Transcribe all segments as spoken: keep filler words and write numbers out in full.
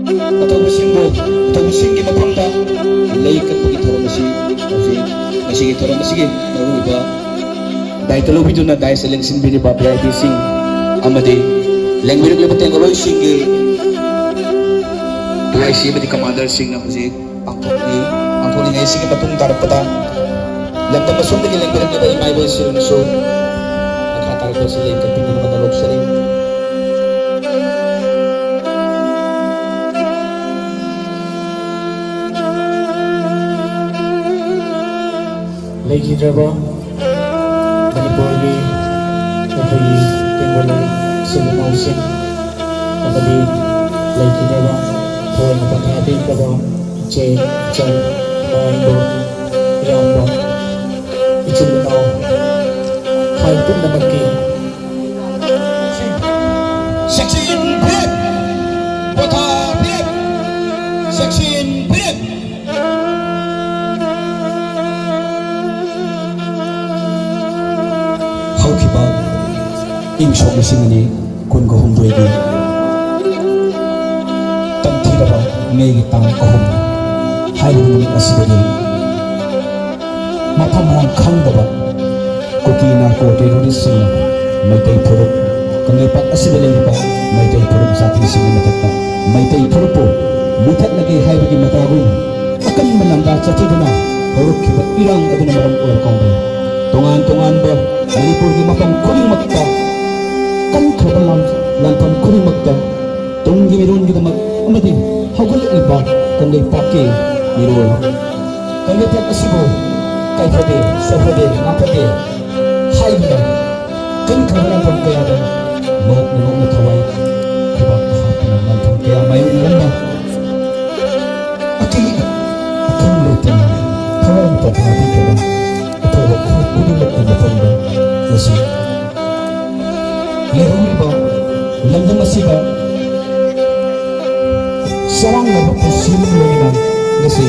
ꯑꯊꯧꯕꯁꯤꯡꯕꯨ, ꯑꯊꯧꯕꯁꯤꯡꯒꯤ ꯃꯐꯝꯗ ꯂꯩ ꯀꯠꯄꯒꯤ ꯊꯧꯔꯝ ꯑꯁꯤ ꯍꯧꯖꯤꯛ ꯉꯁꯤꯒꯤ ꯊꯧꯔꯝ ꯑꯁꯤꯒꯤ ꯃꯔꯨꯑꯣꯏꯕ ꯗꯥꯏꯇ ꯂꯧꯕꯤꯗꯨꯅ ꯗꯥꯏꯁꯇ ꯂꯦꯡꯁꯤꯟꯕꯤꯔꯤꯕ ꯚꯤ ꯑꯥꯏ ꯄꯤꯁꯤꯡ ꯑꯃꯗꯤ ꯂꯦꯡꯕꯤꯔꯛꯂꯤꯕ ꯇꯦꯡꯒꯣꯠꯂꯣꯏꯁꯤꯡꯒꯤ ꯄꯤ ꯑꯥꯏ ꯁꯤ ꯑꯃꯗꯤ ꯀꯃꯥꯟꯗꯔꯁꯤꯡꯅ ꯍꯧꯖꯤꯛ ꯄꯥꯡꯊꯣꯛꯂꯤ꯫ ꯄꯥꯡꯊꯣꯛꯂꯤꯉꯩꯁꯤꯒꯤ ꯃꯇꯨꯡ ꯇꯥꯔꯛꯄꯗ ꯂꯝꯗꯝ ꯑꯁꯣꯝꯗꯒꯤ ꯂꯦꯡꯕꯤꯔꯛꯂꯤꯕ ꯏꯃꯥ ꯏꯕꯦꯜꯁꯤꯡꯅꯁꯨ ꯃꯈꯥ ꯇꯥꯔꯛꯄ ꯑꯁꯤ ꯂꯦꯡ ꯀꯠꯄꯤꯅꯕ ꯂꯧꯁꯤꯜꯂꯤ꯫ ꯂꯩꯈꯤꯗ꯭ꯔꯕ ꯃꯅꯤꯄꯨꯔꯒꯤ ꯑꯩꯈꯣꯏꯒꯤ ꯇꯦꯡꯒꯣꯠꯂꯩ ꯏꯆꯤꯜ ꯏꯅꯥꯎꯁꯤꯡ ꯑꯃꯗꯤ ꯂꯩꯈꯤꯗ꯭ꯔꯕ ꯊꯋꯥꯏꯅ ꯄꯣꯊꯥ ꯄꯤꯈ꯭ꯔꯕ ꯏꯆꯦ, ꯏꯆꯜ, ꯏꯃꯥ, ꯏꯕꯣꯛ, ꯏꯌꯥꯝꯕ, ꯏꯆꯤꯜ ꯏꯅꯥꯎ, ꯍꯥꯏ ꯄꯨꯝꯅꯃꯛꯀꯤ ꯆꯦꯛꯁꯤꯟ ꯐꯤꯔꯦꯞ! ꯄꯣꯊꯥ ꯐꯤꯔꯦꯞ! ꯆꯦꯛꯁꯤꯟ ꯐꯤꯔꯦꯞ! ꯍꯧꯈꯤꯕ ꯏꯪ ꯁꯣꯛ ꯂꯤꯁꯤꯡ ꯑꯅꯤ ꯀꯨꯟꯒ ꯍꯨꯝꯗꯣꯏꯒꯤ ꯇꯝꯊꯤꯔꯕ ꯃꯦꯒꯤ ꯇꯥꯡ ꯑꯍꯨꯝ ꯍꯥꯏꯔꯤꯕ ꯅꯨꯃꯤꯠ ꯑꯁꯤꯗꯗꯤ ꯃꯐꯝ ꯃꯔꯥꯡ ꯈꯪꯗꯕ ꯀꯨꯀꯤ ꯅꯥꯔꯀꯣ ꯇꯦꯔꯣꯔꯤꯁꯁꯤꯡꯅ ꯃꯩꯇꯩ ꯐꯨꯔꯨꯞ, ꯀꯪꯂꯩꯄꯥꯛ ꯑꯁꯤꯗ ꯂꯩꯔꯤꯕ ꯃꯩꯇꯩ ꯐꯨꯔꯨꯞ ꯖꯥꯇꯤꯁꯤꯡꯒꯤ ꯃꯊꯛꯇ ꯃꯩꯇꯩ ꯐꯨꯔꯨꯞꯄꯨ ꯃꯨꯊꯠꯂꯒꯦ ꯍꯥꯏꯕꯒꯤ ꯃꯇꯥꯒꯨꯝ ꯑꯀꯟꯕ ꯂꯥꯟꯗꯥ ꯆꯠꯊꯗꯨꯅ ꯍꯧꯔꯛꯈꯤꯕ ꯏꯔꯥꯡ ꯑꯗꯨꯅ ꯃꯔꯝ ꯑꯣꯏꯔꯀꯥꯟꯗ ꯇꯣꯉꯥꯟ ꯇꯣꯉꯥꯟꯕ ꯃꯅꯤꯄꯨꯔꯒꯤ ꯃꯐꯝ ꯈꯨꯗꯤꯡꯃꯛꯇ, ꯀꯟꯈ꯭ꯔꯕ ꯂꯥꯟ-, ꯂꯥꯟꯐꯝ ꯈꯨꯗꯤꯡꯃꯛꯇ ꯇꯨꯡꯒꯤ ꯃꯤꯔꯣꯟꯒꯤꯗꯃꯛ ꯑꯃꯗꯤ ꯍꯧꯒꯠꯂꯛꯂꯤꯕ ꯀꯪꯂꯩꯄꯥꯛꯀꯤ ꯃꯤꯔꯣꯜ ꯀꯪꯂꯩꯄꯥꯛ ꯑꯁꯤꯕꯨ ꯀꯥꯏꯊꯗꯦ, ꯁꯣꯛꯍꯗꯦ, ꯉꯥꯛꯊꯗꯦ ꯍꯥꯏꯗꯨꯅ ꯀꯟꯈ꯭ꯔꯕ ꯂꯥꯟꯐꯝ ꯀꯌꯥꯗ ꯅꯣꯛꯅ ꯅꯣꯛꯅ ꯊꯋꯥꯏ ꯈꯨꯕꯥꯛꯇ ꯍꯥꯞꯇꯨꯅ ꯂꯥꯟꯐꯝ ꯀꯌꯥ ꯃꯥꯌꯣꯛꯅꯔꯝꯕ ꯑꯀꯤ ꯑꯈꯪ ꯂꯩꯇꯅ ꯊꯋꯥꯏ ꯄꯣꯊꯥꯕꯤꯈ꯭ꯔꯕ ꯑꯊꯧꯕ ꯈꯨꯗꯤꯡꯃꯛꯀꯤ ꯃꯐꯝꯗ ꯉꯁꯤ ꯂꯩꯍꯧꯔꯤꯕ ꯂꯝꯗꯝ ꯑꯁꯤꯗ ꯆꯔꯥꯡꯅꯕ ꯄꯨꯟꯁꯤ ꯑꯃ ꯂꯣꯏꯅꯅ ꯉꯁꯤ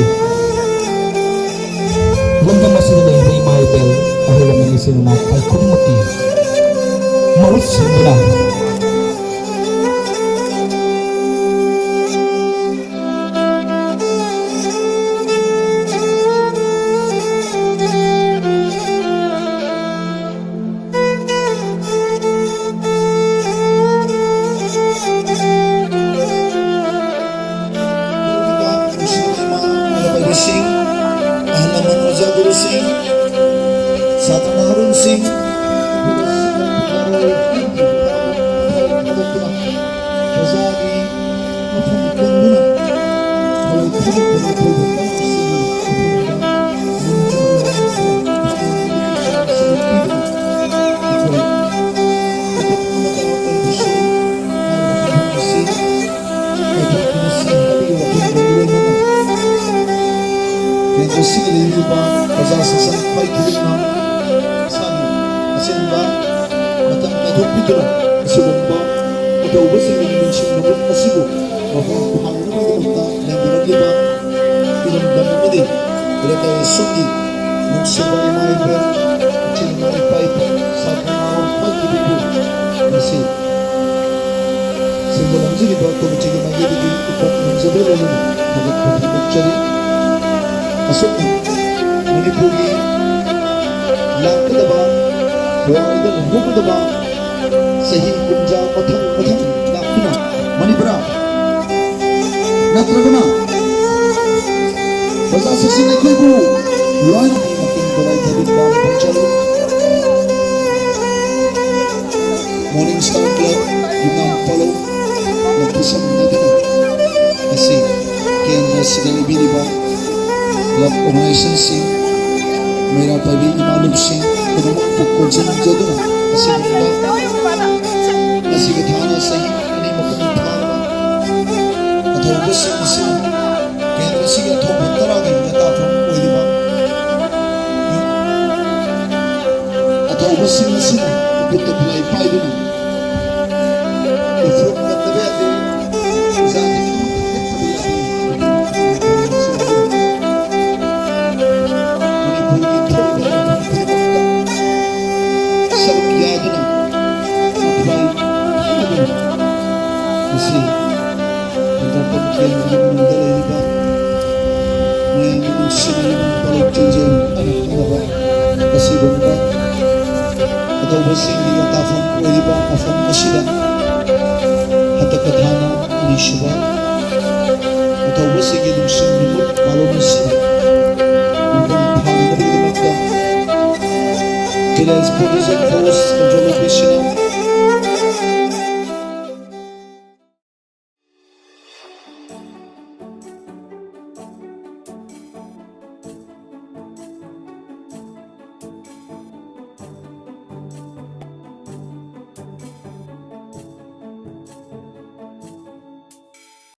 ꯂꯝꯗꯝ ꯑꯁꯤꯗ ꯂꯩꯔꯤꯕ ꯏꯃꯥ ꯏꯕꯦꯜ, ꯑꯍꯜ ꯂꯃꯟ, ꯏꯆꯤꯜ ꯏꯅꯥꯎ ꯈ꯭ꯋꯥꯏ ꯈꯨꯗꯤꯡꯃꯛꯀꯤ ꯃꯍꯨꯠ ꯁꯤꯟꯗꯨꯅ ꯑꯁꯤꯒꯤ ꯂꯩꯔꯤꯕ ꯄ꯭ꯔꯖꯥ ꯁꯦꯁꯟ ꯈ꯭ꯋꯥꯏ ꯈꯨꯗꯤꯡꯃꯛ ꯃꯁꯥꯒꯤ ꯑꯆꯤꯟꯕ ꯃꯇꯝ ꯀꯥꯏꯊꯣꯛꯄꯤꯗꯨꯅ ꯑꯁꯤꯒꯨꯝꯕ ꯀꯩꯗꯧꯕꯁꯤꯡꯒꯤ ꯅꯤꯡꯁꯤꯡ ꯅꯨꯃꯤꯠ ꯑꯁꯤꯕꯨ ꯃꯄꯨꯡ ꯐꯥꯅꯅꯕꯒꯤꯗꯃꯛꯇ ꯂꯦꯡꯕꯤꯔꯛꯂꯤꯕ ꯏꯔꯝꯗꯝ ꯑꯃꯗꯤ ꯂꯩꯀꯥꯏ ꯑꯁꯤꯒꯤ ꯅꯨꯡꯁꯤꯕ ꯏꯃꯥ ꯏꯕꯦꯜ, ꯏꯆꯤꯜ ꯏꯅꯥꯎ ꯏꯄꯥ ꯏꯄꯨ, ꯁꯥꯇ꯭ꯔ ꯅꯍꯥꯔꯣꯜ ꯈ꯭ꯋꯥꯏ ꯈꯨꯗꯤꯡꯕꯨ ꯉꯁꯤ ꯁꯤꯟꯕ ꯂꯥꯡꯖꯔꯤꯕ ꯀꯣꯃꯤꯇꯤꯒꯤ ꯃꯥꯏꯀꯩꯗꯒꯤ ꯏꯀꯣꯛ ꯅꯤꯡꯖꯕ ꯂꯣꯏꯅꯅ ꯊꯥꯒꯠꯄ ꯐꯣꯡꯗꯣꯛꯆꯔꯤ꯫ ꯑꯁꯨꯝꯅ ꯃꯅꯤꯄꯨꯔꯒꯤ ꯂꯥꯛꯀꯗꯕ, ꯄꯨꯋꯥꯔꯤꯗ ꯂꯩꯍꯧꯒꯗꯕ ꯆꯍꯤ ꯀꯨꯟꯖꯥ ꯃꯊꯪ ꯃꯊꯪ ꯂꯥꯛꯇꯨꯅ ꯃꯅꯤꯄꯨꯔ ꯅꯠꯇ꯭ꯔꯒꯅ ꯄ꯭ꯔꯖꯥꯁꯤꯡꯁꯤꯅ ꯑꯩꯈꯣꯏꯕꯨ ꯂꯣꯏꯅ ꯃꯇꯦꯡ ꯈꯨꯂꯥꯏ ꯊꯕꯤꯕ ꯄꯥꯝꯖꯔꯤ꯫ Morning Star Club, ꯌꯨꯝꯅꯥꯝ ꯄꯣꯂꯣ ꯂꯧꯊꯣꯛꯆꯃꯤꯟꯅꯗꯨꯅ ꯉꯁꯤ ꯀꯦꯟꯗ꯭ꯔ ꯑꯁꯤꯗ ꯂꯩꯕꯤꯔꯤꯕ club organizationꯁꯤꯡ, ꯃꯩꯔꯥ ꯄꯥꯏꯕꯤ ꯏꯃꯥ ꯂꯨꯞꯁꯤꯡ ꯄꯨꯝꯅꯃꯛꯄꯨ ꯀꯣꯟꯁꯤꯟꯖꯗꯨꯅ ꯑꯁꯤꯒꯨꯝꯕ ꯉꯁꯤꯒ ꯊꯥꯅ ꯆꯍꯤ ꯑꯅꯤ ꯃꯄꯨꯡ ꯐꯥꯔꯕ ꯑꯊꯧꯕꯁꯤꯡ ꯑꯁꯤꯅ ꯀꯦꯟꯗ꯭ꯔ ꯑꯁꯤꯒꯤ ꯑꯊꯧꯕ ꯇꯔꯥꯒꯤ ꯃꯇꯥꯐꯝ ꯑꯣꯏꯔꯤꯕ ꯑꯊꯧꯕꯁꯤꯡ ꯑꯁꯤꯅ ꯃꯈꯨꯠꯇ ꯈꯨꯠꯂꯥꯏ ꯄꯥꯏꯗꯨꯅ ꯏꯐꯣꯔꯠ ꯀꯟꯗꯕ ꯌꯥꯗꯦ, ꯖꯥꯇꯤ ꯈꯨꯗꯤꯡꯃꯛꯇ ꯊꯦꯠꯇꯕ ꯌꯥꯗꯦ꯫ ꯃꯅꯤꯄꯨꯔꯒꯤ ꯊꯣꯛꯂꯤꯕ ꯃꯐꯝ ꯈꯨꯗꯤꯡꯃꯛꯇ ꯁꯔꯨꯛ ꯌꯥꯗꯨꯅ ꯃꯈꯣꯏ ꯄꯨꯝꯅꯃꯛ ꯉꯁꯤ ꯍꯦꯟꯗꯥꯛꯄꯝ ꯀꯦꯟꯗ꯭ꯔꯒꯤ ꯃꯅꯨꯡꯗ ꯂꯩꯔꯤꯕ ꯃꯌꯥꯝꯒꯤ ꯅꯨꯡꯁꯤꯅ ꯌꯨꯝ ꯄꯥꯂꯧ ꯆꯤꯡꯖꯦꯜ ꯍꯥꯏꯅ ꯈꯪꯅꯕ ꯑꯁꯤꯒꯨꯝꯕ ꯑꯊꯧꯕꯁꯤꯡꯒꯤ ꯂꯥꯟꯇꯥꯐꯝ ꯑꯣꯏꯔꯤꯕ ꯃꯐꯝ ꯑꯁꯤꯗ ꯍꯟꯗꯛꯀ ꯊꯥꯅ ꯑꯅꯤꯁꯨꯕ ꯑꯊꯧꯕꯁꯤꯡꯒꯤ ꯅꯨꯡꯁꯤꯡ ꯅꯨꯃꯤꯠ ꯄꯥꯂꯣꯟ ꯑꯁꯤꯗ ꯃꯄꯨꯡ ꯐꯥꯅꯅꯕꯒꯤꯗꯃꯛꯇ Village Protection Force Control Office ꯁꯤꯅ